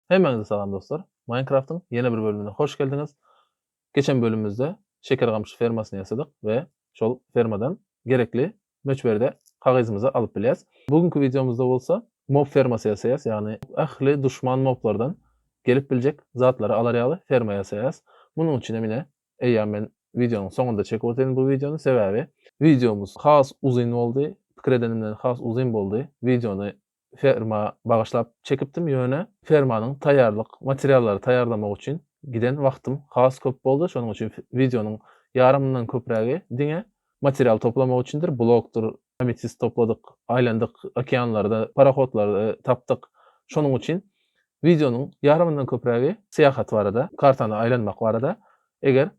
Hemmäňize salam dostlar. Minecraft'yň ýene bir bölümine hoş geldiňiz. Geçen bölümimizde şeker gamyşy fermasyny ýasadyk we şol fermadan gerekli möçberde kagyzymyzy alyp bilýäs. Bugünki wideomyzda bolsa mob fermasy ýasaýas, ýagny ähli duşman moblardan gelip biljek zatlary alar ýaly ferma ýasaýas. Munuň üçinem ine eýýäm men wideonyň soňunda çekip otyryn bu wideony, sebäbi wideomyz has uzyn boldy, pikir edenimden has uzyn boldy. Wideony ferma bagyşlap çekipdim, ýöne fermanyň taýýarlyk materiallary taýýarlamak üçin giden wagtym has köp boldy, şonuň üçin wideonyň ýarymyndan köprägi diňe material toplamak üçindir, blokdyr, ametist topladyk, aýlandyk okeanlarda, parohodlary tapdyk, şonuň üçin wideonyň ýarymyndan köprägi syýahat barada, kartany aýlanmak barada, eger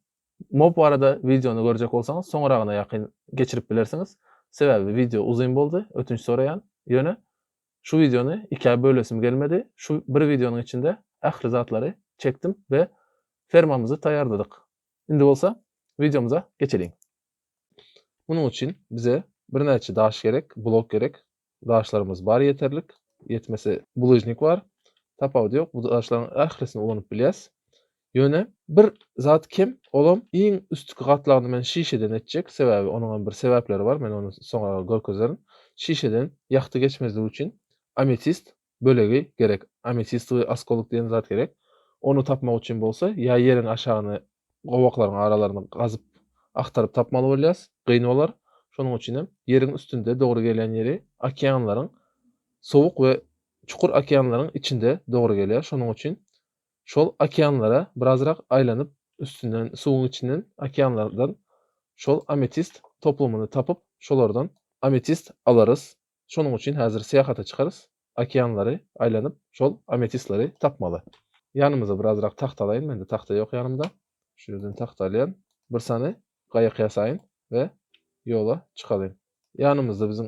Mob barada wideony görjek bolsaňyz soňragyna ýakyn geçirip bilersiňiz. Sebäbi wideo uzyn boldy, ötünç soraýan. Ýöne şu wideony ikä bölesim gelmedi. Şu bir wideonyň içinde ähli zatlary çekdim we fermamyzy taýýarladyk. Indi bolsa wideomyza geçeliň. Munuň üçin bize birnäçe daş gerek, blok gerek. Daşlarymyz bar ýeterlik. Ýetmese bulyžnik bar. Tapawudy ýok. Bu daşlaryň ählisini ulanyp bilýäs. Ýöne bir zat kem, olam iň üstki gatlagyny men şişeden etjek. Sebäbi onuňam bir sebäpleri bar. Men ony soňra görkezerin. Şişeden ýagty geçmezligi üçin ametist bölegi gerek. Ametistowy oskolok diýen zat gerek. Ony tapmak üçin bolsa ýa ýeriň aşagyny gowaklaryň aralaryny gazyp agtaryp tapmaly bolýas. Gyn bolar. Şonuň üçinem ýeriň üstünde dogry gelýän ýeri okeanlaryň sowuk we çukur okeanlaryň içinde dogry gelýär. Şonuň üçin şol okeanlara birazrak aýlanyp üstünden suwuň içinden okeanlardan şol ametist toplumyny tapyp şolardan ametist alarys. Şonuň üçin häzir syýahata çykarys, okeanlary aýlanyp, şol ametistleri tapmaly. Ýanymyza birazrak tagta alaýyn, mende tagta ýok ýanymda. Şu ýerden tagta alýan. Bir sany gaýyk ýasaýyn we ýola çykalyň. Ýanymyzda biziň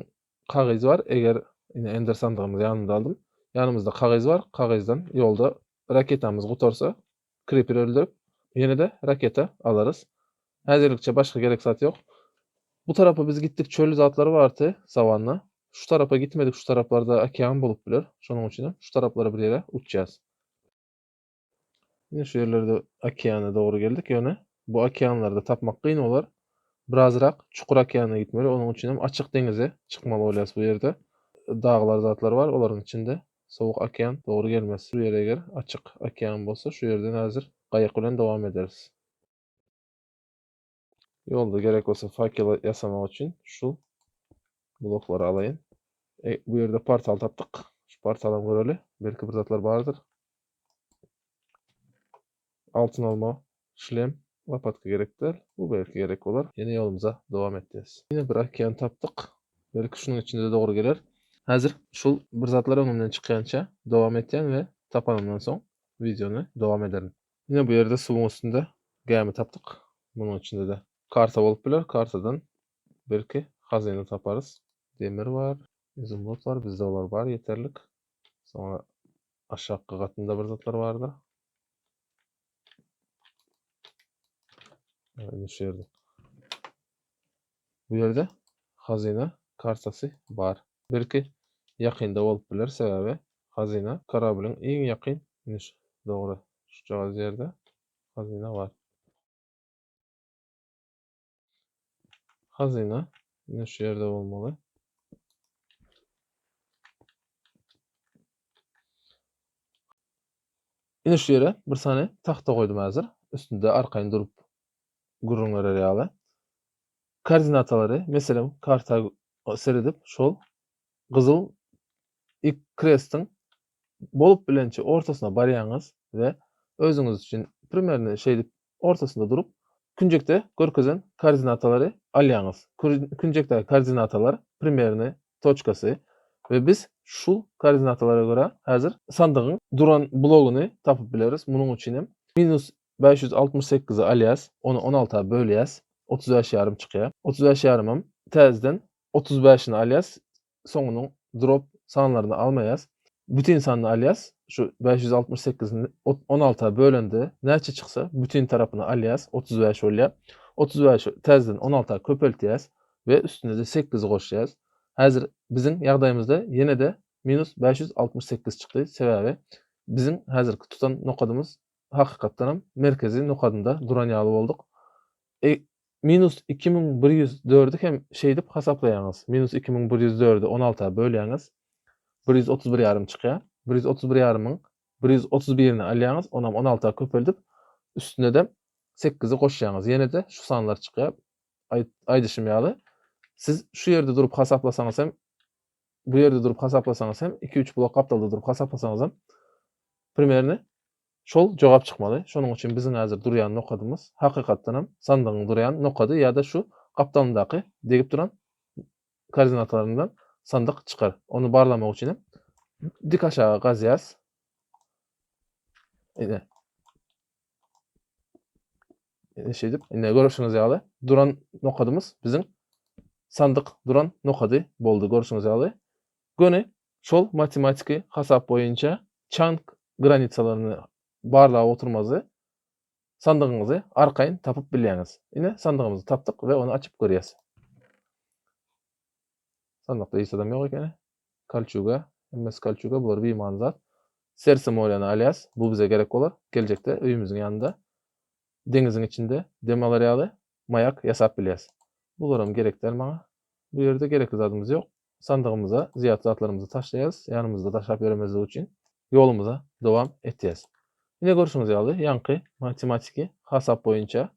kagyz bar, eger ine ender sandygymyzy ýanymda aldym. Ýanymyzda kagyz bar, kagyzdan ýolda raketamyz gutarsa, kriper öldürip, ýene-de raketa alarys. Häzirlikçe başga gerek zat ýok. Bu tarapa biz gitdik çöl zatlary bardy, sawanna. Şu tarapa gitmedik şu taraplarda okean bolup biler. Şonuň üçinem şu taraplara bir ýere uçýas. Ine şu ýerlerde okeana dogry geldik ýöne bu okeanlarda tapmak kyn bolar. Birazrak çukur okeana gitmeli onuň üçinem açyk deňize çykmaly bolýas bu ýerde. Daglar zatlar bar olaryň içinde sowuk okean dogry gelmez. Şu ýer eger açyk okean bolsa şu ýerden häzir gaýyk bilen dowam ederis. Ýolda gerek bolsa fakel ýasamak üçin şu bloklary alaýyn. E, bu ýerde portal tapdyk. Şu portalam göreli. Belki bir zatlar bardyr. Altyn alma, şlem, lopatka gerek däl. Bu belki gerek bolar. Ýene ýolumuza dowam etýäs. Ýene bir okean tapdyk. Belki şunuň içinde dogry geler. Häzir şul bir zatlar öňümden çykýança dowam etýän we tapanymdan soň wideony dowam ederin. Ine bu ýerde suwuň üstünde gämi tapdyk. Munuň içinde-de karta bolup biler. Kartadan belki hazyna taparys. Demir bar, izumrud bar, bizde olar bar ýeterlik. Soňra aşakky gatynda bir zatlar bardyr. Ine şu ýerde. Bu ýerde hazyna kartasy bar. Belki ýakynda bolup biler, sebäbi hazyna korablyň iň ýakyn ine şu dogry şujagaz ýerde hazyna bar. Hazyna ine şu ýerde bolmaly. Ine şu ýere bir sany tagta goýdum häzir. Üstünde arkaýyn durup gürrüň berer ýaly. Koordinatalary, meselem, karta seredip, şol gyzyl ik krestiň bolup bilençe ortasyna barýaňyz we özüňiz üçin primerno şeýdip ortasynda durup, künjekde görkezen koordinatalary alýaňyz. Künjekdäki koordinatalar primerno toçkasy we biz şu koordinatalara görä häzir sandygyň duran blogyny tapyp bileris. Munuň üçin hem minus 568-i alýas, ony on alta bölýäs, 35 ýarym çykýar. 35 ýarymam täzeden 35-ini alýas, soňunyň drop sanlaryny almaýas. Bütin sanyny alýas, şu 568-ni on alta bölende näçe çyksa, bütin tarapyny alýas, 35 bolýar. 35-i täzeden on alta köpeltýäs we üstüne-de sekizi goşýas. Häzir biziň ýagdaýymyzda ýene-de minus 568 çykdy, sebäbi. Biziň häzirki tutan nokadymyz hakykatdanam merkezi nokadynda duran ýaly bolduk. E, minus 2104-i hem şeýdip hasaplaýaňyz. Minus 2104-i 16-a bölýäňiz. 131 ýarym çykýar. 131 ýarymyň 131-ini alýaňyz, onam 16-a köpeldip, üstüne-de 8-i goşýaňyz. Ýene-de şu sanlar çykýar. Aýdyşym ýaly, siz şu ýerde durup hasaplasaňyz hem, bu ýerde durup hasaplasaňyz hem, iki-üç blok gapdalda durup hasaplasaňyz hem, primerni şol jogap çykmaly. Şonuň üçin biziň häzir durýan nokadymyz hakykatdan hem sandygyň durýan nokady ýa-da şu gapdalyndaky degip duran koordinatalaryndan sandyk çykar. Ony barlamak üçin hem dik aşaga gazýas. Ine. Ine şeýdip, ine görüşüňiz ýaly duran nokadymyz biziň sandyk duran nokady boldy görüşüňiz ýaly. Göni şol matematiki hasap boýunça çank granitsalaryny barlap oturmazy sandygyňyzy arkaýyn tapyp bilýäňiz. Ine sandygymyzy tapdyk we ony açyp görýäs. Sandykda hiç zadam ýok ekeni. Kolçuga, hemmesi kolçuga, bular bimany zat. Serse morýany alýas, bu bize gerek bolar. Geljekde öýümiziň ýanynda deňiziň içinde dem alar ýaly maýak ýasap bilýäs. Bularam gerek däl maňa. Bu ýerde gerekli zadymyz ýok. Sandygymyza zyýat zatlarymyzy taşlaýas, ýanymyzda daşap ýöremezlik üçin ýolumyza dowam etýäs. Ine görşüňiz ýaly, ýaňky matematiki hasap boýunça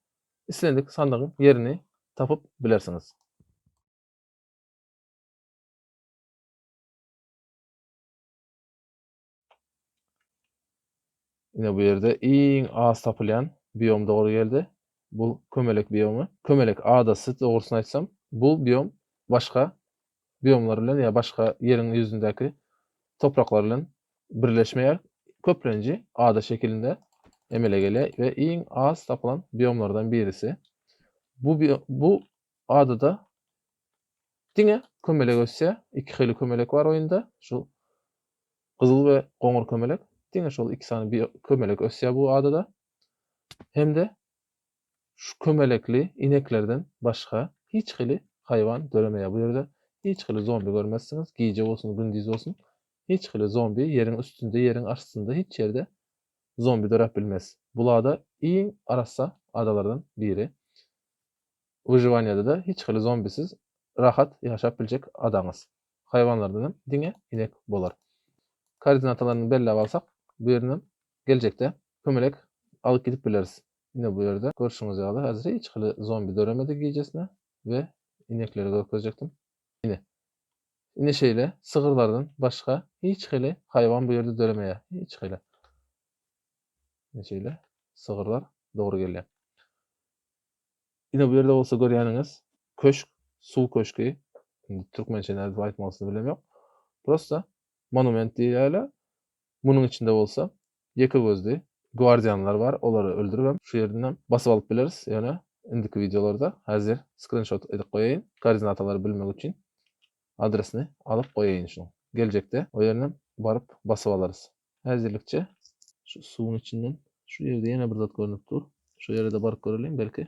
islendik sandygyň ýerini tapyp bilersiňiz. Ine bu ýerde iň az tapylýan biom dogry geldi. Bu kömelek biomy. Kömelek adasy dogrusyny aýtsam, bu biom başga biomlar bilen ýa başga ýeriň ýüzündäki topraklar bilen birleşmeýär. Köplenji ada şekilinde emele gelýär we iň az tapylan biomlardan birisi. Bu bu adada diňe kömelek ösýär. Iki hili kömelek bar oýunda. Şu Gyzyl we goňur kömelek, diňe şol iki sany bir kömelek ösýär bu adada. Hem-de şu kömelekli ineklerden başga hiç hili haýwan döremeýär bu ýerde. Hiç hili zombi görmezsiňiz, gije bolsun, gündiz bolsun. Hiç hili zombi ýeriň üstünde, ýeriň astynda hiç ýerde zombi döräp bilmez. Bul ada iň arassa adalardan biri. Wyžiwaniýada-da hiç hili zombisiz rahat ýaşap biljek adaňyz. Haýwanlardanam diňe inek bolar. Koordinatalaryny belläp alsak, bu ýerinem geljekde kömelek alyp gidip bileris. Ine bu ýerde görşüňiz ýaly häzir hiç hili zombi döremedi gijesine we inekleri görkezjekdim. Ine. Ine şeýle sygyrlardan başga hiç hili haýwan bu ýerde döremeýär. Hiç hili. Ine şeýle sygyrlar dogry gelýär. Ine bu ýerde bolsa görýäniňiz köşk, suw köşgi. Indi türkmençe nädip aýtmalysyny bilemok. Prosta monument diýýärler. Munuň içinde bolsa ýeke gözli gwardianlar bar. Olary öldüribem şu ýerdenem basyp alyp bileris. Ýöne indiki wideolarda häzir skrinşot edip goýaýyn. Koordinatalary bilmek üçin adresini alyp goýaýyn şunuň. Geljekde o ýerinem baryp basyp alarys. Häzirlikçe şu suwuň içinden şu ýerde ýene bir zat görnüp dur. Şu ýere-de baryp göreliň, belki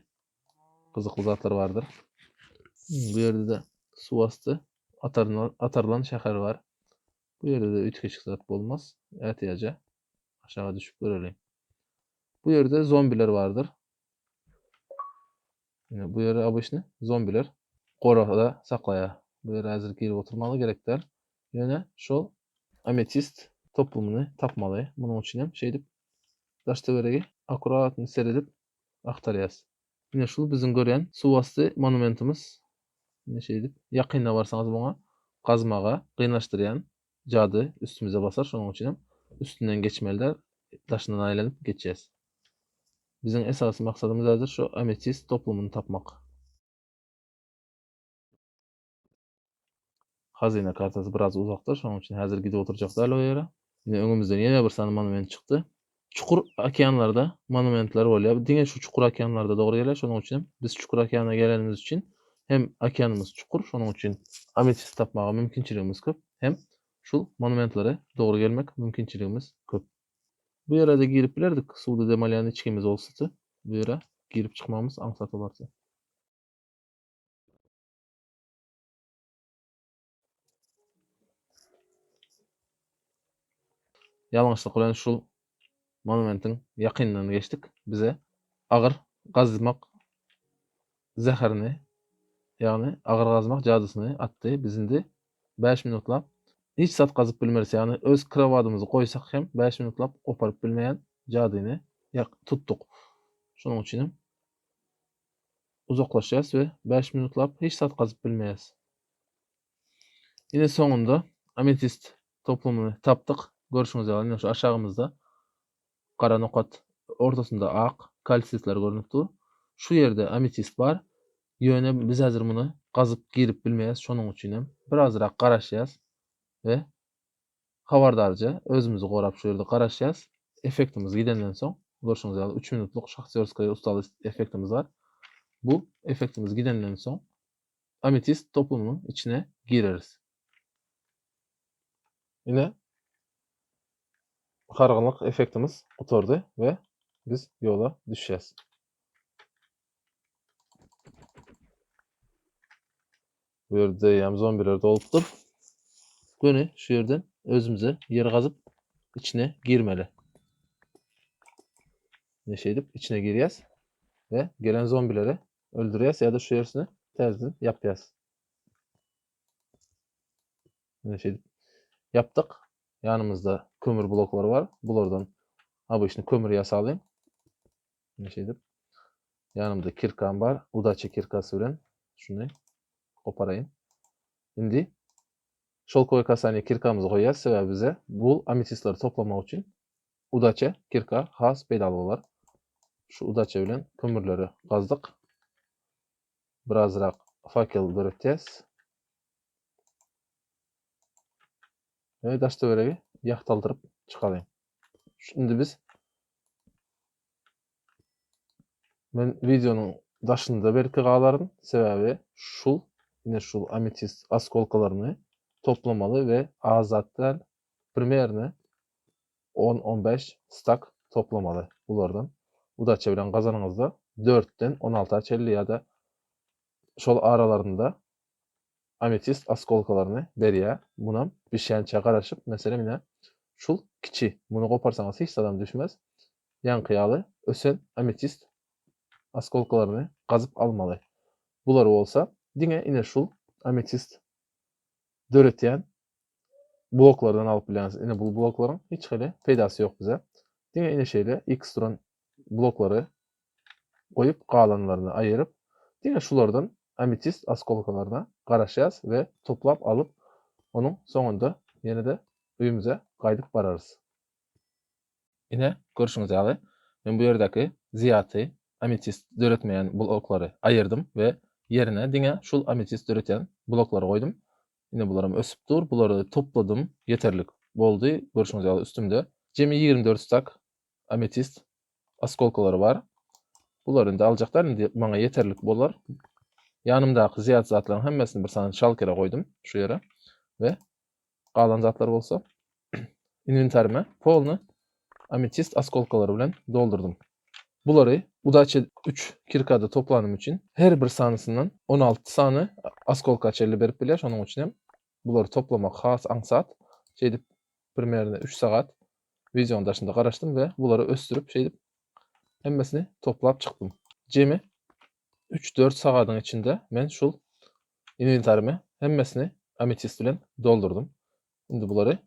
gyzykly zatlar bardyr. Hmm, bu ýerde-de suw asty atarylan şäher bar. Bu ýerde-de üýtgeşik zat bolmaz. Ätiýaja aşaga düşüp göreliň. Bu ýerde zombiler bardyr. Ine bu ýere obyçny zombiler goragda saklaýar. Bu ýere häzir girip oturmaly gerek däl. Ýöne şol ametist toplumyny tapmaly. Munuň üçin hem şeýdip daş-töweregi akkuratny seredip agtarýas. Ine şul biziň görýän suwasty monumentimiz. Ine şeýdip ýakynyna barsaňyz muňa gazmaga kynlaşdyrýan jady üstümize basar. Şonuň üçin hem üstünden geçmeli däl, daşyndan aýlanyp geçýäs. Biziň esasy maksadymyz häzir şu ametist toplumyny tapmak. Hazyna kartasy biraz uzakda, şonuň üçin häzir gidip oturjak däl o ýere. Ine öňümizden ýene bir sany monument çykdy. Çukur okeanlarda monumentler bolýar. Diňe şu çukur okeanlarda dogry gelýär. Şonuň üçin hem biz çukur okeana gelenimiz üçin hem okeanymyz çukur, şonuň üçin ametist tapmaga mümkinçiligimiz köp, hem şu monumentlere dogry gelmek mümkinçiligimiz köp. Bu ýere-de girip bilerdik, suwda dem alýan içgimiz bolsady, bu ýere girip çykmagymyz aňsat bolardy. Ýalňyşlyk bilen şul monumentiň ýakynyndan geçdik. Bize agyr gazmak zäherini, ýagny agyr gazmak jadysyny atdy. Biz indi 5 minutlap hiç zat gazyp bilmeris, ýagny öz krowadymyzy goýsak hem 5 minutlap goparyp bilmeýän jadyny tutduk. Şonuň üçinem uzaklaşýas we 5 minutlap hiç zat gazyp bilmeýäs. Ine soňunda ametist toplumyny tapdyk. Görşüňiz ýaly ine şu aşagymyzda gara nokat ortasynda ak kalsitler görnüp dur. Şu ýerde ametist bar. Ýöne biz häzir muny gazyp girip bilmeýäs. Şonuň üçin hem birazrak garaşýas we habardarja özümizi gorap şu ýerde garaşýas. Effektimiz gidenden soň görşüňiz ýaly 3 minutlyk şahterskaya ustalyst effektimiz bar. Bu effektimiz gidenden soň ametist toplumynyň içine gireris. Ine hargynlyk effektimiz gutardy we biz ýola düşýäs. Bu ýerde hem zombiler dolupdyr. Göni şu ýerden özümize ýer gazyp içine girmeli. Ne şeýdip içine girýäs we gelen zombileri öldürýäs ýa-da şu ýersini täzeden ýapýas. Ine şeýdip ýapdyk. Ýanymyzda kömür bloklary bar. Bulardan obyçny kömür ýasalyň. Ine şeýdip. Ýanymda kirkam bar. Udaça kirkasy bilen şuny goparaýyn. Indi şolkowy kasaniýa kirkamyzy goýýas, sebäbi bize bu ametistleri toplamak üçin udaça kirka has peýdaly bolar. Şu udaça bilen kömürleri gazdyk. Birazrak fakel döretýäs. We daş-töweregi ýagtaldyryp çykalyň. Indi biz Men wideonyň daşynda belki galaryn, sebäbi şul, ine şul ametist oskolkalaryny toplamaly we az zat däl, primerno 10-15 stak toplamaly bulardan. Udaça bilen gazanyňyzda 4-den 16-a çenli ýa-da şol aralarynda ametist oskolkalaryny berýär. Munam bişýänçä garaşyp, meselem ine şul kiçi, muny goparsaňyz hiç zadam düşmez. Ýaňky ýaly ösen ametist oskolkalaryny gazyp almaly. Bular bolsa diňe ine şul ametist döretýän bloklardan alyp bilýäňiz. Ine bu bloklaryň hiç hili peýdasy ýok bize. Diňe ine şeýle X duran bloklary goýup galanlaryny aýyryp, diňe şulardan ametist oskolkalaryna garaşýas we toplap alyp, onuň soňunda ýene-de öýümize gaýdyp bararys. Ine, görşüňiz ýaly, men bu ýerdäki zyýaty ametist döretmeýän bloklary aýyrdym we ýerine diňe şul ametist döretýän bloklary goýdum. Ine bularam ösüp dur, bulary topladym, ýeterlik boldy. Görşüňiz ýaly üstümde jemi 24 stak ametist oskolkalary bar. Bulary indi aljak däl, indi maňa ýeterlik bolar. Ýanymdaky zyýat zatlaryň hemmesini bir sany şalkere goýdum şu ýere we galan zatlar bolsa inwentarymy polny ametist oskolkalary bilen doldurdym. Bulary udaça 3 kirkada toplanym üçin her bir sanysyndan 16 sany oskolka çenli berip bilýär. Şonuň üçin hem bulary toplamak has aňsat. Şeýdip primerno 3 sagat wideonyň daşynda garaşdym we bulary ösdürip şeýdip hemmesini toplap çykdym. Jemi 3-4 sagadyň içinde men şul inwentarymy hemmesini ametist bilen doldurdym. Indi bulary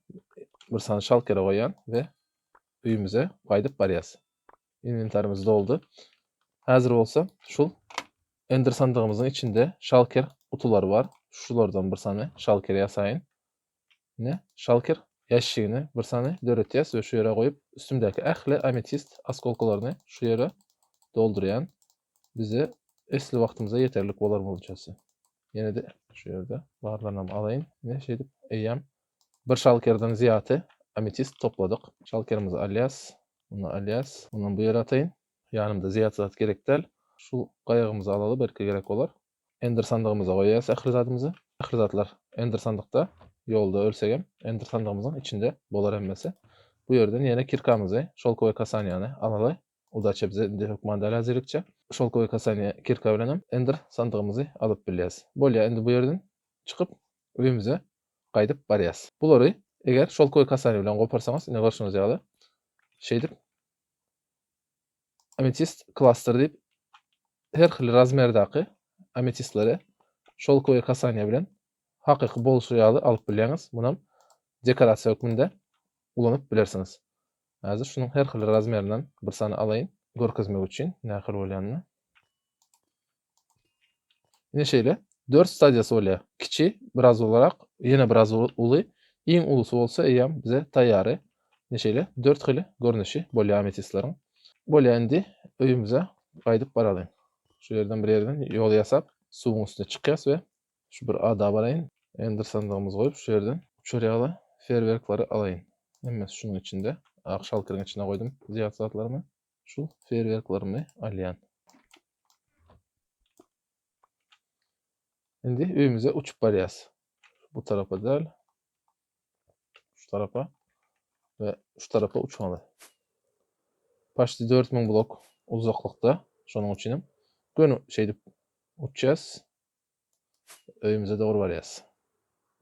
bir sany şalkere goýýan we öýümize gaýdyp barýas. Inwentarymyz doldy. Häzir bolsa şul ender sandygymyzyň içinde şalker gutulary bar. Şulardan bir sany şalker ýasaýyn. Ine, şalker ýaşşigini bir sany döretýäs we şu ýere goýup, üstümdäki ähli ametist oskolkalaryny şu ýere doldurýan. Bize esli wagtymyza ýeterlik bolar munçasy. Ýene-de şu ýerde barlarynam alaýyn. Ine, şeýdip eýýäm bir şalkerden zyýaty ametist topladyk. Şalkerimizi alýas, muny alýas, munam bu ýere ataýyn. Ýanymda zyýat zat gerek däl. Şu gaýygymyzy alaly, belki gerek bolar. Ender sandygymyza goýýas ähli zadymyzy. Ähli zatlar ender sandykda. Ýolda ölsegem ender sandygymyzyň içinde bolar hemmesi. Bu ýerden ýene kirkamyzy, şolkowy kasaniýany alaly. Udaça bize indi hökman däl häzirlikçe. Şolkowy kasaniýa kirka bilenem ender sandygymyzy alyp bilýäs. Bolýa indi bu ýerden çykyp öýümize gaýdyp barýas. Bulary Eger şolkowy kasaniýa bilen goparsaňyz, ine görşüňiz ýaly, şeýdip ametist klaster diýip her hili razmerdaky ametistleri şolkowy kasaniýa bilen hakyky bolşy ýaly alyp bilýäňiz. Munam dekorasiýa hökmünde ulanyp bilersiňiz. Häzir şunuň her hili razmerinden bir sany alaýyn görkezmek üçin nähili bolýanyny. Ine şeýle 4 stadiýasy bolýar. Kiçi, biraz ulurak, ýene biraz uly, iň ulusy bolsa eýýäm bize taýýary. Ine şeýle 4 hili görnüşi bolýar ametistleriň. Bolýar indi öýümize gaýdyp baralyň. Şu ýerden bir ýerden ýol ýasap suwuň üstüne çykýas we şu bir ada baraýyn. Ender sandygymyzy goýup şu ýerden uçar ýaly feýerwerkleri alaýyn. Hemmesi şunuň içinde. Ak şalkeryň içine goýdum zyýat zatlarymy. Şu feýerwerklerimi alýan. Indi öýümize uçup barýas. Bu tarapa däl. Şu tarapa we şu tarapa uçmaly. Paşti 4000 blok uzaklykda. Şonuň üçin hem göni şeýdip uçýas. Öýümize dogry barýas.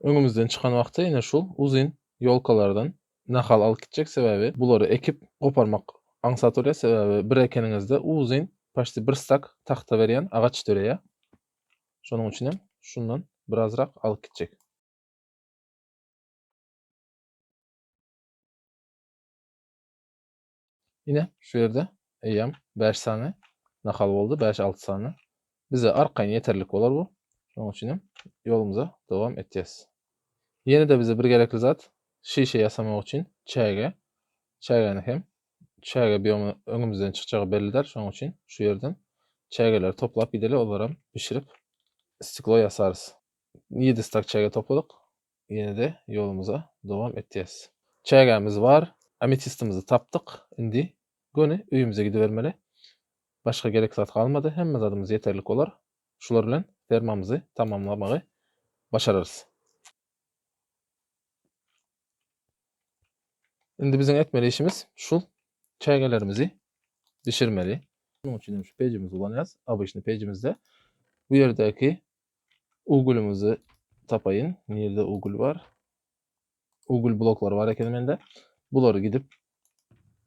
Öňümizden çykan wagty ine şul uzyn ýolkalardan nahal alyp gitjek sebäbi bulary ekip goparmak aňsat bolýar sebäbi bir ekeniňizde uzyn paçti bir stak tagta berýän agaç döreýär. Şonuň üçinem şundan birazrak alyp gitjek. Ine, şu ýerde eýýäm 5 sany nahal boldy, 5-6 sany. Bize arkaýyn ýeterlik bolar bu. Şonuň üçin hem ýolumyza dowam etýäs. Ýene-de bize bir gerekli zat, şişe ýasamak üçin çäge. Çägäni hem çäge biomy öňümizden çykjagy belli däl, şonuň üçin şu ýerden çägeleri toplap gideli, olaram bişirip steklo ýasarys. 7 stak çäge topladyk. Ýene-de ýolumyza dowam etýäs. Çägämiz bar, ametistimizi tapdyk. Indi göni öýümize gidibermeli. Başga gerek zat galmady, hemme zadymyz ýeterlik bolar. Şular bilen fermamyzy tamamlamagy başararys. Indi biziň etmeli işimiz şul çägelerimizi bişirmeli. Munuň üçin hem şu pejimizi ulanýarys. Obyçny pejimizde bu ýerdäki Ugulymyzy tapaýyn. Nirde ugul bar? Ugul bloklary bar eken mende. Bulary gidip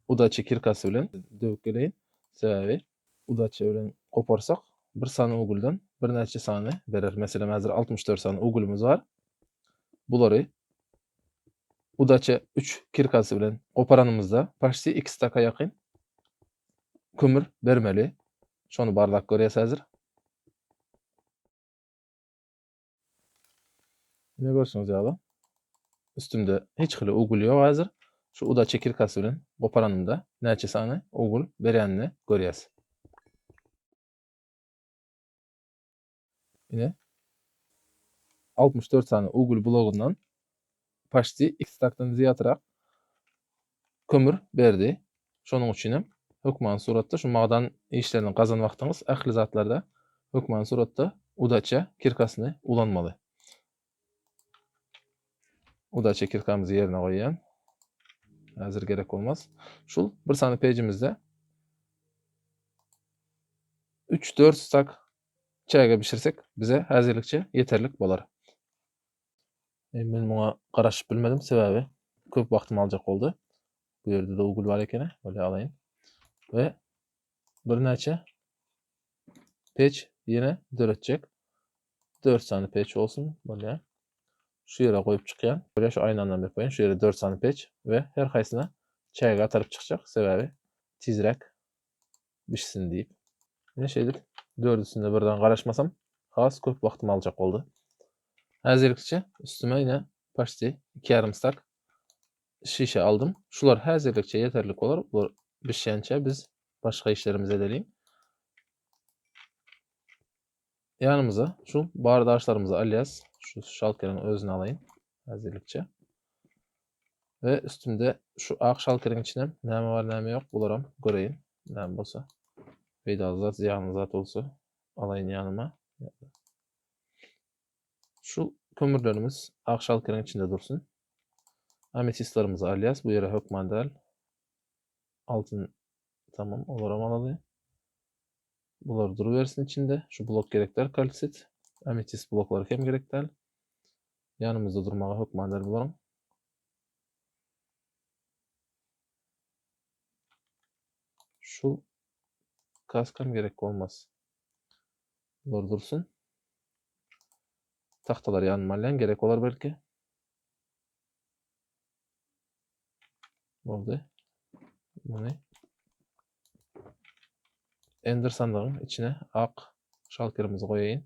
udaçi kirkasy bilen döwüp geleýin. Sebäbi udaçi bilen goparsak bir sany uguldan birnäçe sany berer. Meselem häzir 64 sany ugulymyz bar. Bulary udaçi 3 kirkasy bilen goparanymyzda paçti 2 staka ýakyn kömür bermeli. Şony barlap görýäs häzir. Ine görşüňiz ýaly. Üstümde hiç hili ugul ýok häzir. Şu udaça kirkasy bilen goparanymda näçe sany ugul berýänini görýäs. Ine 64 sany ugul blogyndan paçti 2 stakdan zyýatrak kömür berdi. Şonuň üçin hem hökmany suratda şu magdan işlerini gazan wagtyňyz ähli zatlarda hökmany suratda udaça kirkasyny ulanmaly. Udaça kirkamyzy ýerine goýýan. Häzir gerek bolmaz. Şul bir sany pejimizde 3-4 stak çäge bişirsek bize häzirlikçe ýeterlik bolar. E, men muňa garaşyp bilmedim, sebäbi köp wagtymy aljak boldy. Bu ýerde de ugul bar ekeni, böyle alaýyn. We birnäçe peç ýene döretjek. 4 sany peç bolsun, bolýar. Şu ýere goýup çykýan. Bolýar, şu aýnandan berip goýaýyn. Şu ýere 4 sany peç we her haýsyna çäge ataryp çykjak, sebäbi tizräk bişsin diýip. Ine şeýdip dördüsinde birden garaşmasam has köp wagtymy aljak boldy. Häzirlikçe üstüme ine paçti iki ýarym stak şişe aldym. Şular häzirlikçe ýeterlik bolar. Bular bişýänçä biz başga işlerimizi edeliň. Ýanymyza şu bar daşlarymyzy alýas. Şu şalkeriň özüni alaýyn häzirlikçe. We üstümde şu ak şalkeriň içinem näme bar näme ýok bularam göreýin. Näme bolsa peýdaly zat, zyýanly zat bolsa alaýyn ýanyma. Şu kömürlerimiz ak şalkeriň içinde dursun. Ametistlerimizi alýas. Bu ýere hökman däl. Altyn tamam olaram alaly. Bular durubersin içinde. Şu blok gerek däl kalsit. Ametist bloklary hem gerek däl. Ýanymyzda durmaga hökman däl bularyň. Şu kaskam gerek bolmaz. Bular dursun. Tahtalar ýanyma alýan gerek bolar belki. Boldy. Muny Ender sandygyň içine ak şalkerimizi goýaýyn.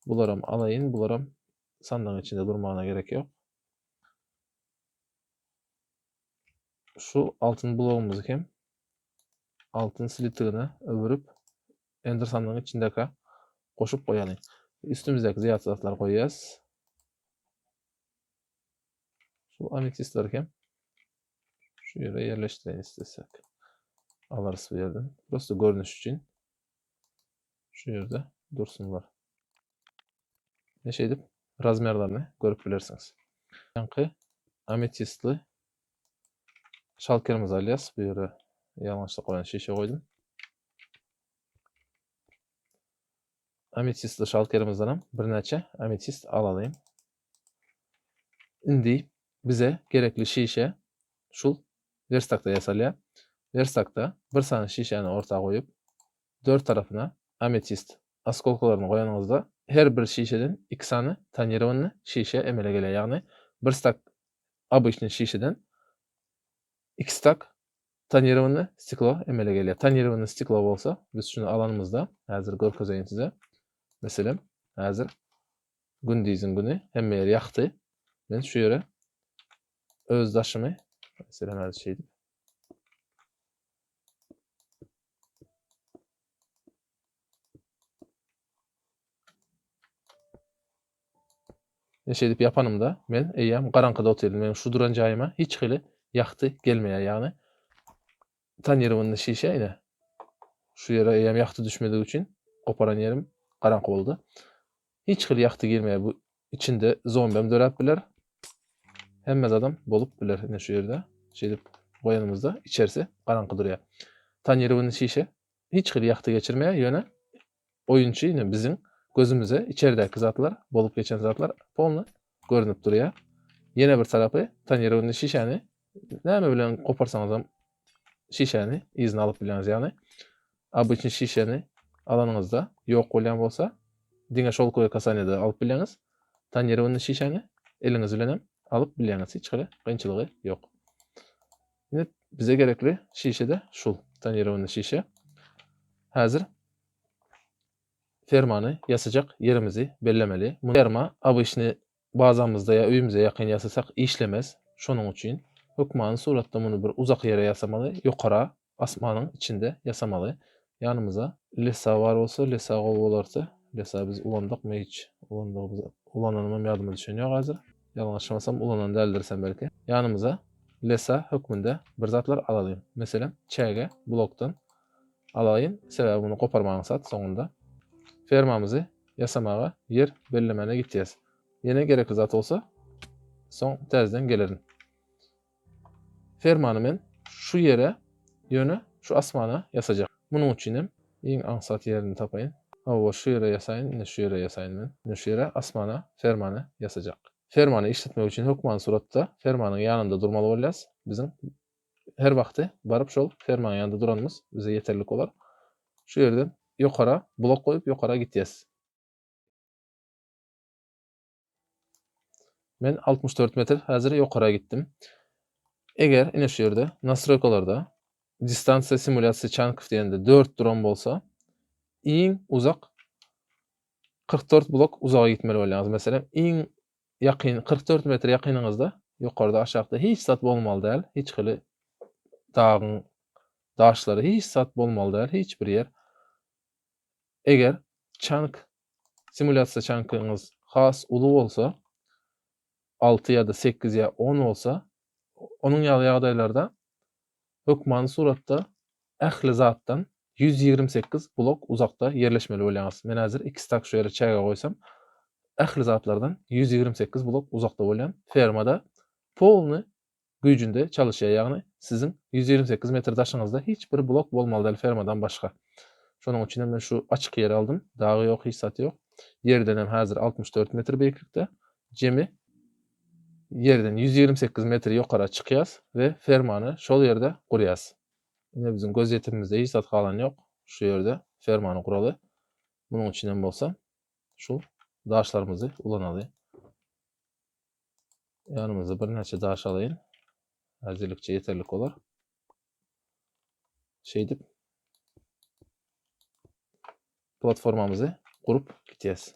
Bularam alaýyn, bularam sandygyň içinde durmagyna gerek ýok. Şu altyn blogumyzy hem altyn slitigine öwürip Ender sandygyň içindeka goşup goýalyň. Üstümizdäki zyýat zatlary goýýas. Şu ametistleri hem şu ýere ýerleşdireýin istesek. Alarys bu ýerden. Prosta görnüş üçin şu ýerde dursunlar. Ne şeýdip razmerlerini görüp bilersiňiz. Ýaňky ametistli şalkerimizi alýas. Bu ýere ýalňyşlyk bilen şişe goýdum. Ametistli şalkerimizden hem birnäçe ametist alalyň. Indi bize gerekli şişe şul verstakda ýasalýar. Verstakda bir sany şişäni orta goýup, dört tarapyna ametist oskolkalaryny goýanyňyzda her bir şişeden iki sany tonirowanyny şişe emele gelýär. Ýagny bir stak obyçnyý şişeden iki stak tonirowanyny steklo emele gelýär. Tonirowanyny steklo bolsa, biz şuny alanymyzda, häzir görkezeýin size. Meselem, häzir gündiziň güni hemme ýer ýagty. Men şu ýere öz daşymy, meselem, häzir şeýdip Men şeýdip ýapanymda, men eýýäm garaňkyda otyryn. Meniň şu duran jaýyma hiç hili ýagty gelmeýär. Ýagny tonirowanyny şişe ine şu ýere eýýäm ýagty düşmedigi üçin goparan ýerim garaňky boldy. Hiç hili ýagty girmeýär. Bu içinde zombem döräp biler. Hemme zadam bolup biler. Ine şu ýerde şeýdip goýanymyzda içerisi garaňky durýar. Tonirowanyny şişe hiç hili ýagty geçirmeýär, ýöne oýunçy ine biziň gözümize içeridäki zatlar, bolup geçen zatlar polny görünip durýar. Ýene bir tarapy tonirowanyny şişäni näme bilen goparsaňyzam şişäni yzyna alyp bilýäňiz. Ýagny obyçny şişäni alanyňyzda ýok bolýan bolsa diňe şolkowy kasaniýada alyp bilýäňiz. Tonirowanyny şişäni eliňiz bilenem alyp bilýäňiz. Hiç hili kynçylygy ýok. Ine bize gerekli şişe de şul tonirowanyny şişe. Häzir fermany ýasajak ýerimizi bellemeli. Ferma obyçny bazamyzda ýa öýümize ýakyn ýasasak işlemez. Şonuň üçin hökmany suratda muny bir uzak ýere ýasamaly, ýokara, asmanyň içinde ýasamaly. Ýanymyza lesa bar bolsa, lesa gowy bolardy. Lesa biz ulandykmy hiç? Ulandygymyz, ulananymam ýadyma düşen ýok häzir. Ýalňyşmasam ulanan däldirisem belki. Ýanymyza lesa hökmünde bir zatlar alalyň. Meselem, çäge blokdan alaýyn, sebäbi muny goparmak aňsat soňunda. Fermamyzy ýasamaga ýer bellemäne gitýäs. Ýene gerekli zat bolsa, soň täzeden gelerin. Fermany men şu ýere, ýöne şu asmana ýasajak. Munuň üçin hem iň aňsat ýerini tapaýyn. Hawa, şu ýere ýasaýyn, ine şu ýere ýasaýyn men. Ine şu ýere asmana fermany ýasajak. Fermany işletmek üçin hökmany suratda fermanyň ýanynda durmaly bolýas. Biziň her wagty baryp şol fermanyň ýanynda duranymyz bize ýeterlik bolar. Şu ýerden ýokara blok goýup ýokara gitýäs. Men 64 metr häzir ýokara gitdim. Eger ine şu ýerde nastroýkalarda distansiýa simulýasiýa çankow diýende 4 duran bolsa, iň uzak 44 blok uzaga gitmeli bolýaňyz. Meselem, iň ýakyn 44 metr ýakynyňyzda ýokarda aşakda hiç zat bolmaly däl, hiç hili dagyň daşlary hiç zat bolmaly däl, hiç bir ýer. Eger çank simulýasiýa çankyňyz has uly bolsa, 6 ýa-da 8 ýa 10 bolsa, onuň ýaly ýagdaýlarda hökmany suratda ähli zatdan 128 blok uzakda ýerleşmeli bolýaňyz. Men häzir iki stak şu ýere çäge goýsam, ähli zatlardan 128 blok uzakda bolýan. Fermada polny güýjünde çalyşýar, ýagny siziň 128 metr daşyňyzda hiç bir blok bolmaly däl fermadan başga. Şonuň üçin hem men şu açyk ýeri aldym. Dagy ýok, hiç zat ýok. Ýerden hem häzir 64 metr beýiklikde. Jemi ýerden 128 metr ýokara çykýas we fermany şol ýerde gurýas. Ine biziň göz ýetimimizde hiç zat galan ýok. Şu ýerde fermany guraly. Munuň üçin hem bolsa şu daşlarymyzy ulanaly. Ýanymyzda birnäçe daş alaýyn. Häzirlikçe ýeterlik bolar. Şeýdip platformamyzy gurup gitýäs.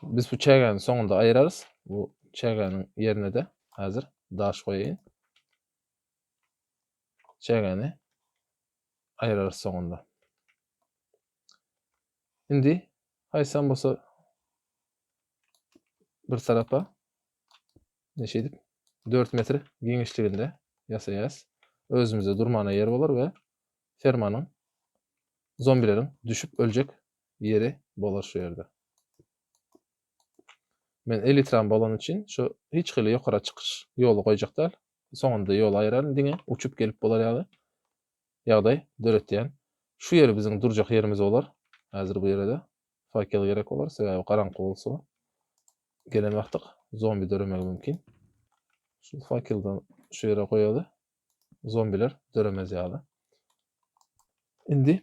Biz bu çägäni soňunda aýyrarys. Bu çägäniň ýerine-de häzir daş goýaýyn. Çägäni aýyrarys soňunda. Indi haýsam bolsa bir tarapa ne şeýdip 4 metr giňişliginde ýasaýas. Özümizde durmana ýer bolar we fermanyň zombileriň düşüp öljek ýeri bolar şu ýerde. Men elitram bolany üçin şu hiç hili ýokara çykyş ýoly goýjak däl. Soňunda ýol aýyraryn diňe uçup gelip bolar ýaly ýagdaý döretýän. Şu ýeri biziň durjak ýerimiz bolar. Häzir bu ýere-de fakel gerek bolar, sebäbi garaňky bolsa gelen wagtyk zombi döremegi mümkin. Şu fakelden şu ýere goýaly. Zombiler döremez ýaly. Indi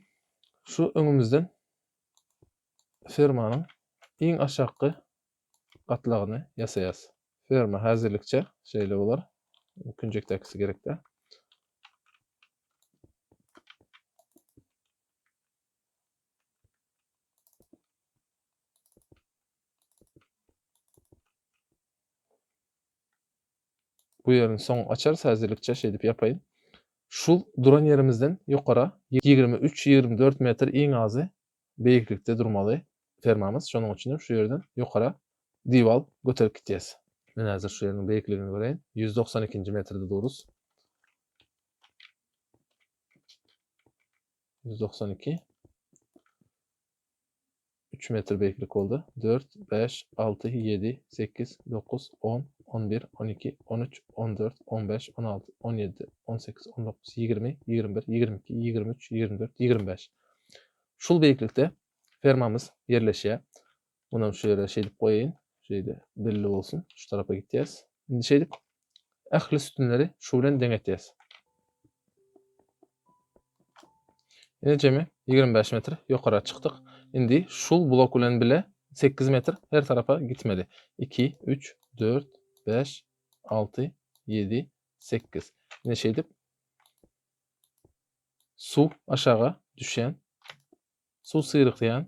şu öňümizden fermanyň iň aşakky gatlagyny ýasaýas. Ferma häzirlikçe şeýle bolar. Künjekdäkisi gerek däl. Bu ýerini soň açarys, häzirlikçe şeýdip ýapaýyn. Şu duran ýerimizden ýokara 23-24 metr iň azy beýiklikde durmaly fermamyz. Şonuň üçin hem şu ýerden ýokara diwal göterip gitýäs. Men häzir şu ýeriniň beýikligini göreýin. 192-nji metrde durus. 192 3 metr beýiklik boldy. 4, 5, 6, 7, 8, 9, 10, 11, 12, 13, 14, 15, 16, 17, 18, 19, 20, 21, 22, 23, 24, 25. Şul beýiklikde fermamyz ýerleşýär. Munam şu ýere şeýdip goýaýyn. Şeýle belli bolsun. Şu tarapa gitýäs. Indi şeýdip ähli sütünleri şu bilen deň etýäs. Ine jemi 25 metr ýokara çykdyk. Indi şul blok bilen bile 8 metr her tarapa gitmeli. 2, 3, 4, 5, 6, 7, 8. Ine şeýdip suw aşaga düşýän, suw syrykýan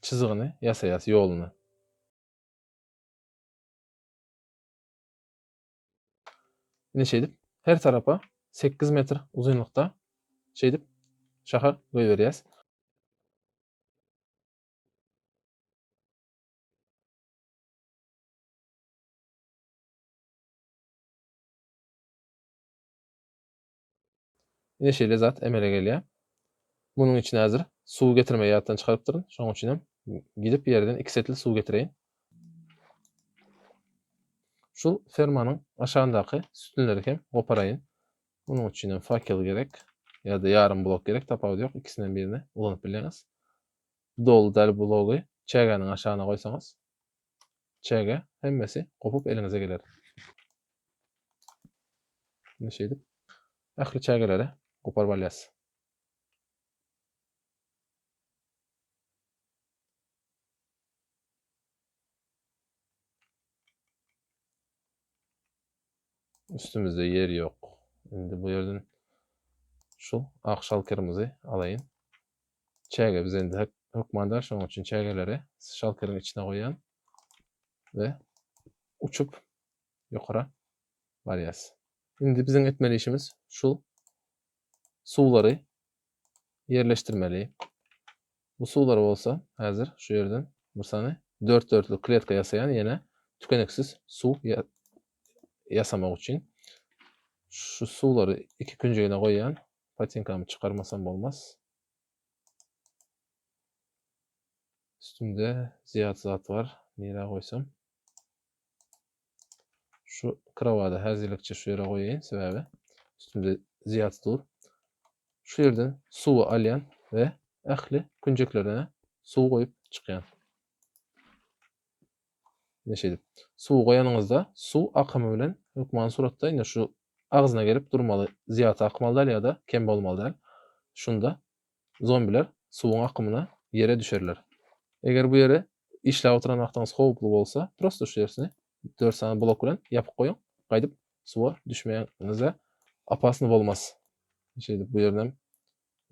çyzygyny ýasaýas ýoluny. Ine şeýdip her tarapa 8 metr uzynlykda şeýdip şaha goýberýäs. Ine şeýle zat emele gelýär. Munuň içine häzir suw getirmegi ýatdan çykarypdyryn. Şonuň üçin hem gidip ýerden iki setli suw getireýin. Şu fermanyň aşagyndaky sütünleri hem goparaýyn. Munuň üçin hem fakel gerek ýa-da ýarym blok gerek, tapawudy ýok, ikisinden birini ulanyp bilýäňiz. Doly däl blogy çägäniň aşagyna goýsaňyz, çäge hemmesi gopup eliňize geler. Indi şeýdip ähli çägeleri goparyp alýas. Üstümizde ýer ýok. Indi bu ýerden şu ak şalkerimizi alaýyn. Çäge bize indi hökman däl, şonuň üçin çägeleri şalkeriň içine goýýan we uçup ýokara barýas. Indi biziň etmeli işimiz şu suwlary ýerleşdirmeli. Bu suwlary bolsa häzir şu ýerden bir sany dört dörtlük kletka ýasaýan ýene tükeniksiz suw ýasamak üçin şu suwlary iki künjegine goýýan patinkamy çykarmasam bolmaz. Üstümde zyýat zat bar. Nirä goýsam? Şu krowady häzirlikçe şu ýere goýaýyn, sebäbi üstümde zyýat dur. Şu ýerden suwy alýan we ähli künjeklerine suw goýup çykýan. Ine şeýdip. Suwy goýanyňyzda suw akymy bilen hökmany suratda ine şu agzyna gelip durmaly, zyýat akmaly däl ýa-da kem bolmaly däl. Şunda zombiler suwuň akymyna ýere düşerler. Eger bu ýere işläp oturan wagtyňyz howply bolsa, prosto şu ýerisini dört sany blok bilen ýapyp goýuň, gaýdyp suwa düşmegiňize opasny bolmaz. Şeýdip bu ýerinem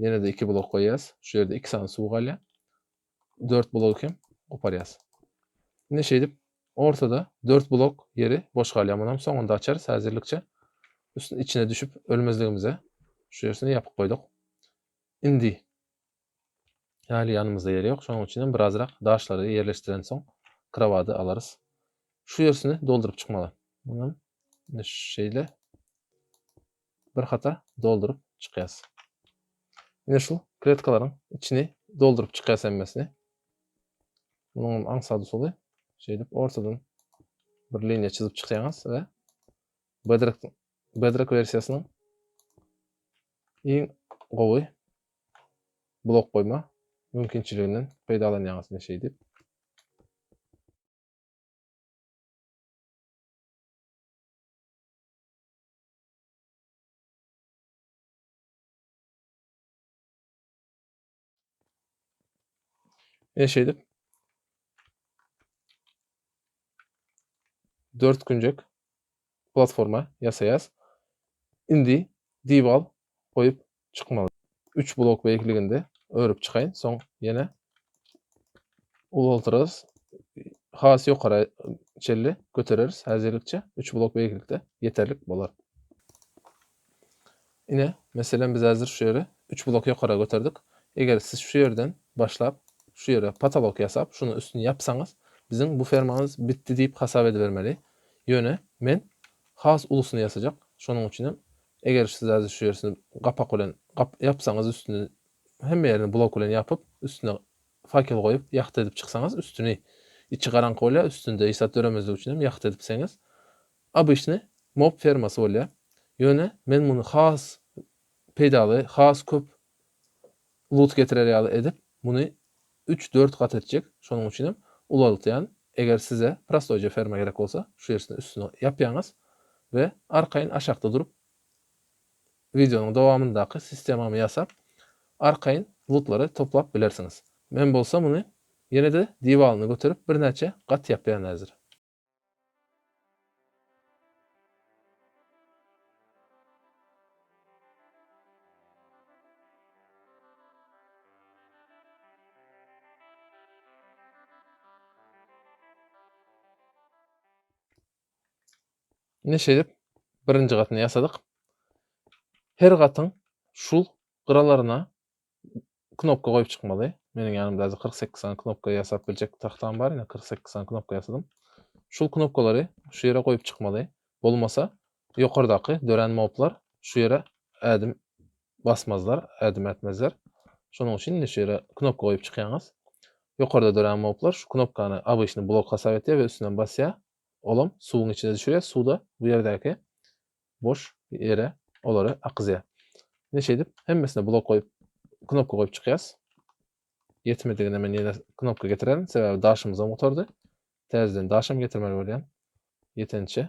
ýene-de iki blok goýýas. Şu ýerde iki sany suw galýar. Dört blogy hem goparýas. Indi şeýdip ortada dört blok ýeri boş galýar. Munam soňunda açarys häzirlikçe. Üstüne içine düşüp ölmezligimize şu ýerisini ýapyp goýduk. Indi Hali ýanymyzda ýer ýok. Şonuň üçin hem birazrak daşlary ýerleşdirensoň krowady alarys. Şu ýersini dolduryp çykmaly. Munam ine şeýle bir hatar dolduryp çykýas. Ine şu kletkalaryň içini dolduryp çykýas hemmesini. Munuň hem aňsat usuly şeýdip ortadan bir liniýa çyzyp çykýaňyz we Bedrock Bedrock wersiýasynyň iň gowy blok goýma mümkinçiliginden peýdalanýaňyz ine şeýdip. Ine şeýdip 4 künjek platforma ýasaýas. Indi diwal goýup çykmaly. 3 blok beýikliginde örüp çykaýyn, soň ýene ulaltyrys. Has ýokara çenli götereris. Häzirlikçe 3 blok beýiklikde ýeterlik bolar. Ine, meselem biz häzir şu ýere 3 blok ýokara göterdik. Eger siz şu ýerden başlap, şu ýere potolok ýasap, şunuň üstüni ýapsaňyz, biziň bu fermamyz bitdi diýip hasap edibermeli. Ýöne men has ulusyny ýasajak. Şonuň üçin hem eger siz häzir şu ýerisini gapak bilen gap ýapsaňyz üstüni hemme ýerini blok bilen ýapyp, üstüne fakel goýup ýagty edip çyksaňyz üstüni içi garaňky bolýar, üstünde hiç zat döremezligi üçin hem ýagty edipseňiz obyçny mob fermasy bolýar. Ýöne men muny has peýdaly, has köp lut getirer ýaly edip, muny üç-dört gat etjek. Şonuň üçin hem ulaltýan. Eger size prostoýja ferma gerek bolsa, şu ýerisini üstüne ýapýaňyz we arkaýyn aşakda durup, wideonyň dowamyndaky sistemamy ýasap, arkaýyn lutlary toplap bilersiňiz. Men bolsa muny ýene-de diwalyny göterip birnäçe gat ýapýan häzir. Ine şeýdip birinji gatyny ýasadyk. Her gatyň şul gyralaryna knopka goýup çykmaly. Meniň ýanymda häzir 48 sany knopka ýasap biljek tagtam bar. Ine 48 sany knopka ýasadym. Şul knopkalary şu ýere goýup çykmaly. Bolmasa ýokardaky dörän moblar şu ýere ädim basmazlar, ädim ätmezler. Şonuň üçin indi şu ýere knopka goýup çykýaňyz. Ýokarda dörän moblar şu knopkany obyçny blok hasap etýär we üstünden basýar. Olam suwuň içine düşürýär. Suw-da bu ýerdäki boş ýere olary akyzýar. Ine şeýdip hemmesine blok goýup, knopka goýup çykýas. Ýetmedigine men ýene knopka getirerin. Sebäbi daşymyzam gutardy. Täzeden daşam getirmeli bolýan. Ýetençe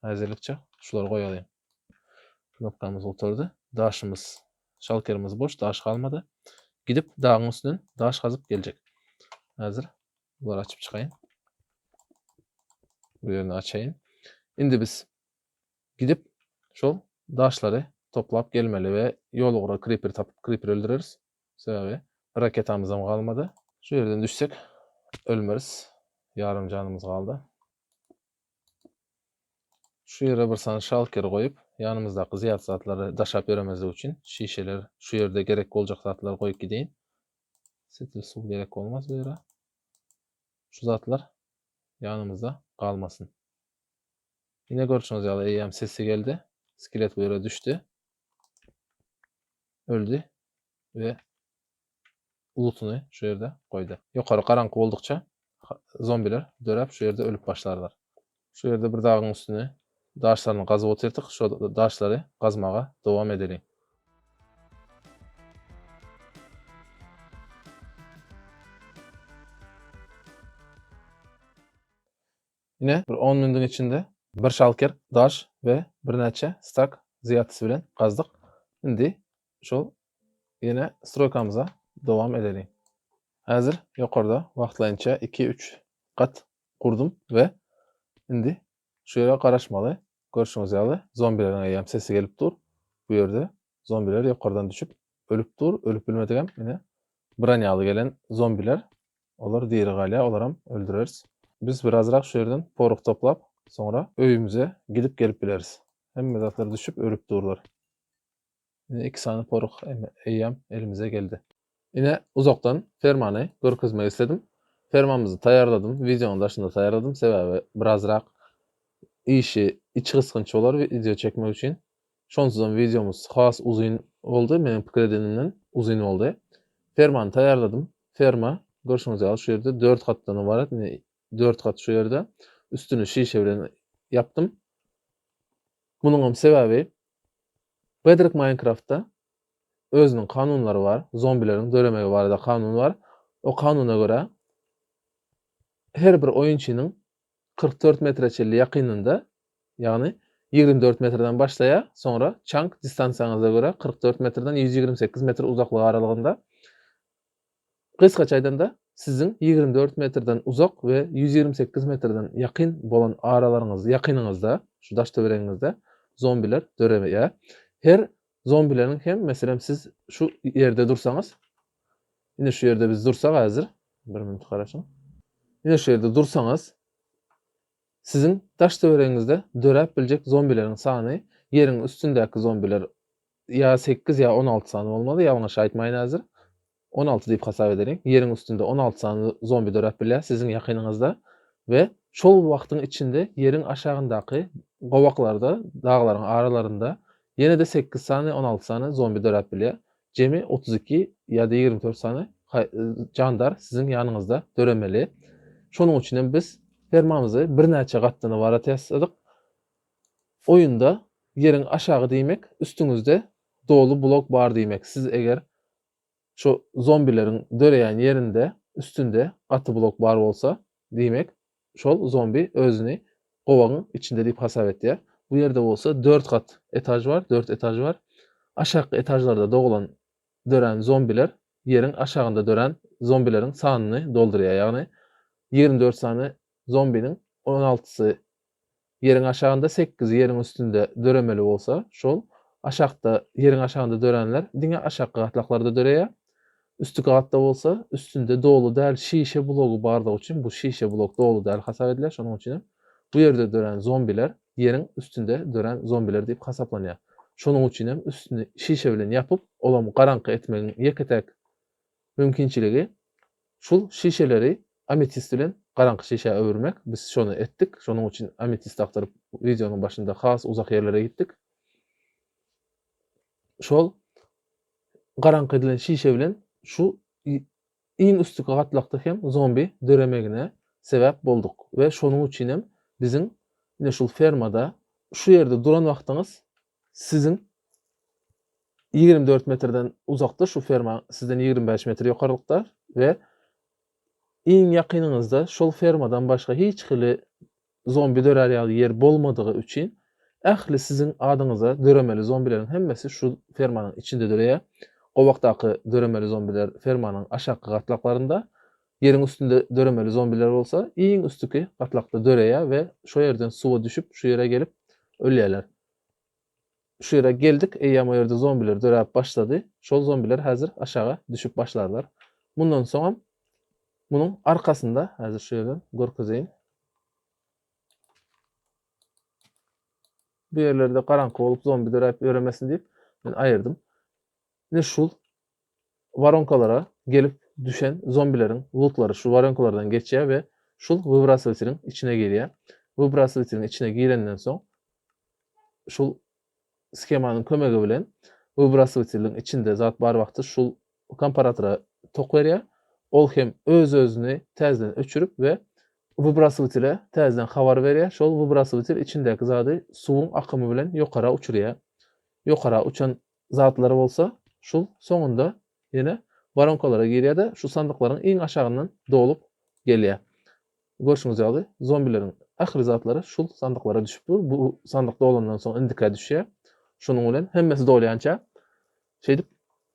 häzirlikçe şulary goýalyň. Knopkamyz gutardy. Daşymyz, şalkerimiz boş, daş galmady. Gidip dagyň üstünden daş gazyp geljek. Häzir bulary açyp çykaýyn. Bu ýerini açaýyn. Indi biz Gidip şol daşlary toplap gelmeli we ýol ugra kriper tapyp kriper öldüreris. Sebäbi raketamyzam galmady. Şu ýerden düşsek ölmeris. Ýarym janymyz galdy. Şu ýere bir sany şalker goýup, ýanymyzdaky zyýat zatlary daşap ýöremezlik üçin şişeler, şu ýerde gerek boljak zatlary goýup gideýin. Setil suw gerek bolmaz bu ýere. Şu zatlar ýanymyzda galmasyn. Ine görşüňiz ýaly eýýäm sesi geldi. Skelet bu ýere düşdi. Öldi we ulutyny şu ýerde goýdy. Ýokary garaňky boldukça zombiler döräp şu ýerde ölüp başlarlar. Şu ýerde bir dagyň üstüni daşlaryny gazyp otyrdyk. Şo daşlary gazmaga dowam edeliň. Ine, bir on minutiň içinde bir şalker daş we birnäçe stak zyýatysy bilen gazdyk. Indi şol ýene stroýkamyza dowam edeliň. Häzir ýokarda wagtlaýynça iki-üç gat gurdum we indi şu ýere garaşmaly. Görşüňiz ýaly, zombileriň eýýäm sesi gelip dur. Bu ýerde zombiler ýokardan düşüp ölüp dur. Ölüp bilmedigem ine bronýaly gelen zombiler. Olar diri galýar, olaram öldüreris. Biz birazrak şu ýerden poroh toplap, soňra öýümize gidip gelip bileris. Hemme zatlar düşüp ölüp durlar. Ine iki sany poroh eýýäm elimize geldi. Ine uzakdan fermany görkezmek isledim. Fermamyzy taýýarladym, wideonyň daşynda taýýarladym, sebäbi birazrak işi içgysgynç bolar wideo çekmek üçin. Şonsuzam wideomyz has uzyn boldy, meniň pikir edenimden uzyn boldy. Fermany taýýarladym. Ferma görşüňiz ýaly şu ýerde 4 gatdan ybarat. Ine 4 gat şu ýerde. Üstüni şişe bilen ýapdym. Munuňam sebäbi Bedrock Minecraftda özüniň kanunlary bar. Zombileriň döremegi barada kanun bar. O kanuna görä her bir oýunçynyň 44 metre çenli ýakynynda, ýagny 24 metrden başlaýar, soňra çank distansiýaňyza görä 44 metrden 128 metr uzaklyk aralygynda. Gysgaça aýdanda, siziň 24 metrden uzak we 128 metrden ýakyn bolan aralaryňyz, ýakynyňyzda, şu daş-töweregiňizde zombiler döreýär. Her zombileriň hem, meselem, siz şu ýerde dursaňyz, ine şu ýerde biz dursak häzir, bir minut garaşyň. Ine şu ýerde dursaňyz, siziň daş-töweregiňizde döräp biljek zombileriň sany ýeriň üstündäki zombiler ýa 8 ýa 16 sany bolmaly, ýalňyş aýtmaýyn häzir. 16 diýip hasap edeliň. Ýeriň üstünde 16 sany zombi döräp bilýär siziň ýakynyňyzda we şol wagtyň içinde ýeriň aşagyndaky gowaklarda, daglaryň aralarynda ýene-de 8 sany, 16 sany zombi döräp bilýär. Jemi 32 ýa-da 24 sany jandar siziň ýanyňyzda döremeli. Şonuň üçin hem biz fermamyzy birnäçe gatdan ybarat ýasadyk. Oýunda ýeriň aşagy diýmek, üstüňizde doly blok bar diýmek. Siz eger şu zombileriň döreýän ýerinde üstünde gaty blok bar bolsa, diýmek, şol zombi özüni gowagyň içinde diýip hasap etýär. Bu ýerde bolsa dört gat etaž bar, dört etaž bar. Aşakky etažlarda dogulan, dörän zombiler ýeriň aşagynda dörän zombileriň sanyny doldurýar. Ýagny 24 sany zombiniň 16-sy Ýeriň aşagynda sekizi ýeriň üstünde döremeli bolsa, şol aşakda ýeriň aşagynda döränler diňe aşakky gatlaklarda döreýär. Üstki gatda bolsa üstünde doly däl şişe blogy bardygy üçin bu şişe blok doly däl hasap edilýär. Şonuň üçin hem bu ýerde dörän zombiler ýeriň üstünde dörän zombiler diýip hasaplanýar. Şonuň üçin hem üstüni şişe bilen ýapyp, olam garaňky etmegiň ýeke-täk mümkinçiligi şul şişeleri ametist bilen garaňky şişä öwürmek. Biz şony etdik. Şonuň üçin ametist agtaryp wideonyň başynda has uzak ýerlere gitdik. Şol garaňky edilen şişe bilen şu iň üstki gatlakda hem zombi döremegine sebäp bolduk we şonuň üçin hem biziň ine şul fermada şu ýerde duran wagtyňyz siziň 24 metrden uzakda şu ferma sizden 25 metr ýokarlykda we iň ýakynyňyzda şol fermadan başga hiç hili zombi dörär ýaly ýer bolmadygy üçin ähli siziň adyňyza döremeli zombileriň hemmesi şu fermanyň içinde döreýär. Gowakdaky döremeli zombiler fermanyň aşakky gatlaklarynda, ýeriň üstünde döremeli zombiler bolsa iň üstüki gatlakda döreýär we şo ýerden suwa düşüp şu ýere gelip ölýärler. Şu ýere geldik, eýýäm o ýerde zombiler döräp başlady. Şol zombiler häzir aşaga düşüp başlarlar. Mundan soňam munuň arkasynda, häzir şu ýerden görkezeýin. Bu ýerlerde garaňky bolup zombi döräp ýöremesin diýip, men aýyrdym. Ine şul waronkalara gelip düşen zombileriň lutlary şu waronkalardan geçýär we şul wybrasowiteliň içine girýär. Wybrasowiteliň içine girenden soň şul shemanyň kömegi bilen wybrasowiteliň içinde zat bar wagty şul komparatora tok berýär. Ol hem öz-özüni täzeden öçürip we wybrasowitele täzeden habar berýär. Şol wybrasowitel içindäki zady suwuň akymy bilen ýokara uçurýar. Ýokara uçan zatlary bolsa şul soňunda ýene waronkalara girýär-de, şu sandyklaryň iň aşagyndan dolup gelýär. Görşüňiz ýaly, zombileriň ähli zatlary şul sandyklara düşüp dur. Bu sandyk dolandan soň indikä düşýär. Şunuň bilen hemmesi dolýança şeýdip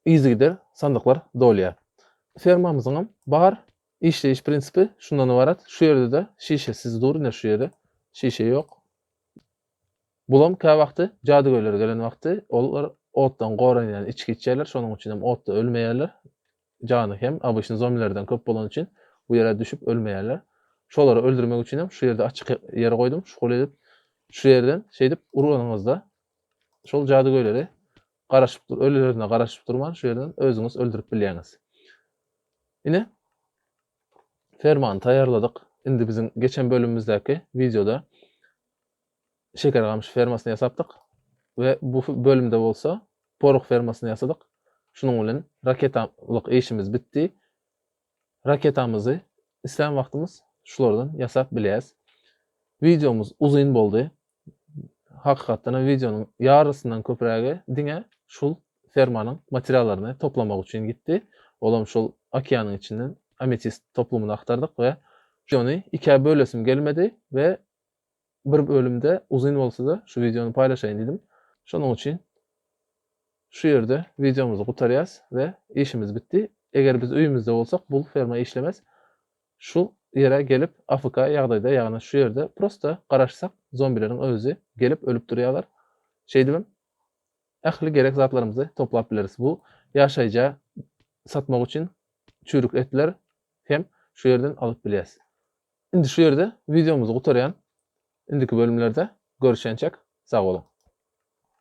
yzygider sandyklar dolýar. Fermamyzyňam bar işleýiş prinsipi şundan ybarat. Şu ýerde-de şişesiz dur, ine şu ýerde şişe ýok. Bulam käwagty jadygöýler gelen wagty olar otdan goranýan içgi içýärler, şonuň üçin hem otda ölmeýärler. Jany hem obyçny zombilerden köp bolany üçin bu ýere düşüp ölmeýärler. Şolary öldürmek üçin hem şu ýerde açyk ýer goýdum. Şuhul edip şu ýerden şeýdip uranyňyzda şol jadygöýleri garaşyp dur, ölülerine garaşyp durman şu ýerden özüňiz öldürip bilýäňiz. Ine fermany taýýarladyk. Indi biziň geçen bölümimizdäki wideoda şeker gamyş fermasyny ýasapdyk we bu bölümde bolsa poroh fermasyny ýasadyk. Şunuň bilen raketalyk işimiz bitdi. Raketamyzy islän wagtymyz şulardan ýasap bilýäs. Wideomyz uzyn boldy. Hakykatdan hem wideonyň ýarysyndan köprägi diňe şul fermanyň materiallaryny toplamak üçin gitdi. Olam şol okeanyň içinden ametist toplumyny agtardyk we şony ikä bölesim gelmedi we bir bölümde uzyn bolsa-da şu wideony paýlaşaýyn diýdim. Şonuň üçin şu ýerde wideomyzy gutarýas we işimiz bitdi. Eger biz öýümizde bolsak bul ferma işlemez. Şu ýere gelip AFK ýagdaýda ýagny şu ýerde prosta garaşsak zombileriň özi gelip ölüp durýarlar. Şeýdibem ähli gerek zatlarymyzy toplap bileris. Bu ýaşaýja satmak üçin çüýrük etler hem şu ýerden alyp bilýäs. Indi şu ýerde wideomyzy gutarýan. Indiki bölümlerde görüşýänçäk sag boluň.